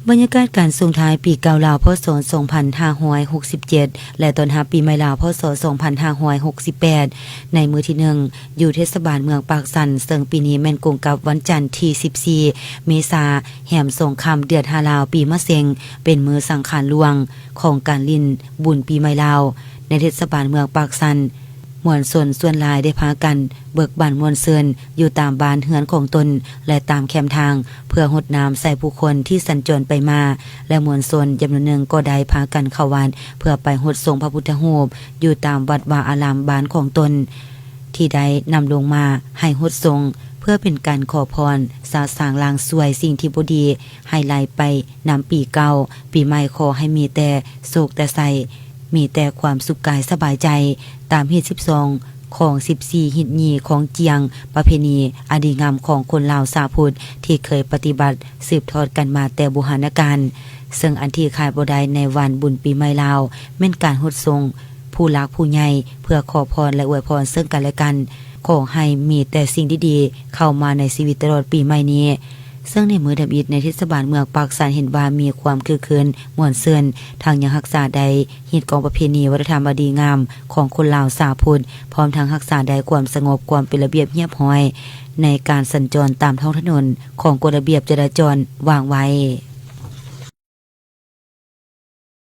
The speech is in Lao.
ບັນຍາກາດການສົ່ງທ້າຍປີເກົ່າລາວ ພ.ສ. ສອງພັນຫ້າຮ້ອຍຫົກສິບເຈັດ ແລະ ຕ້ອນຮັບປີໃໝ່ລາວ ພ.ສ. ສອງພັນຫ້າຮ້ອຍຫົກສິບແປດ ໃນມື້ທີໜຶ່ງ ຢູ່ເທດສະບານເມືອງປາກຊັນ, ເຊິ່ງປີນີ້ແມ່ນກົງກັບວັນຈັນທີສິບສີ່ ເມສາ, ແຮມສອງຄ່ຳ ເດືອນຫ້າລາວ, ປີມະເສັງ, ເປັນມື້ສັງຂານຫຼວງຂອງການຫຼິ້ນບຸນປີໃໝ່ລາວ. ໃນເທດສະບານເມືອງປາກຊັນ, ມວນຊົນສ່ວນຫຼາຍໄດ້ພາກັນເບີກບານມ່ວນຊື່ນຢູ່ຕາມບ້ານເຮືອນຂອງຕົນ ແລະ ຕາມແຄມທາງ ເພື່ອຫົດນ້ຳໃສ່ຜູ້ຄົນທີ່ສັນຈອນໄປມາ ແລະ ມວນຊົນຈຳນວນໜຶ່ງກໍໄດ້ພາກັນເຂົ້າວັດ ເພື່ອໄປຫົດສົງພະພຸດທະຮູບຢູ່ຕາມວັດວາອາລາມບ້ານຂອງຕົນ ທີ່ໄດ້ນຳລົງມາໃຫ້ຫົດສົງ ເພື່ອເປັນການຂໍພອນ ສະສາງລ້າງຊ່ວຍສິ່ງທີ່ບໍ່ດີ ໃຫ້ໄຫຼໄປນຳປີເກົ່າ, ປີໃໝ່ຂໍໃຫ້ມີແຕ່ໂຊກແຕ່ໄຊ, ມີແຕ່ຄວາມສຸກກາຍສະບາຍໃຈ, ຕາມຮີດສິບສອງ ຂອງສິບສີ່ຮີດຍີ່ຂອງຈຽງ ປະເພນີອັນດີງາມຂອງຄົນລາວຊາວພຸດ ທີ່ເຄີຍປະຕິບັດສືບທອດກັນມາແຕ່ບູຮານະການ. ເຊິ່ງອັນທີ່ຂາດບໍ່ໄດ້ໃນວັນບຸນປີໃໝ່ລາວ ແມ່ນການຫົດສົງຜູ້ຫຼັກຜູ້ໃຫຍ່ ເພື່ອຂໍພອນ ແລະ ອວຍພອນເຊິ່ງກັນແລະກັນ. ຂໍໃຫ້ມີແຕ່ສິ່ງດີໆເຂົ້າມາໃນຊີວິດຕະຫຼອດປີໃໝ່ນີ້. ເຊິ່ງໃນມື້ທຳອິດໃນເທດສະບານເມືອງປາກຊັນເຫັນວ່າມີຄວາມຄຶກຄື້ນມ່ວນຊື່ນ, ທັງຍັງຮັກສາໄດ້ຮີດຄອງປະເພນີວັດທະນະທຳອັນດີງາມຂອງຄົນລາວຊາວພຸດ, ພ້ອມທັງຮັກສາໄດ້ຄວາມສະຫງົບ, ຄວາມເປັນລະບຽບຮຽບຮ້ອຍໃນການສັນຈອນຕາມທ້ອງຖະໜົນຂອງກົດລະບຽບຈະລາຈອນວາງໄວ້.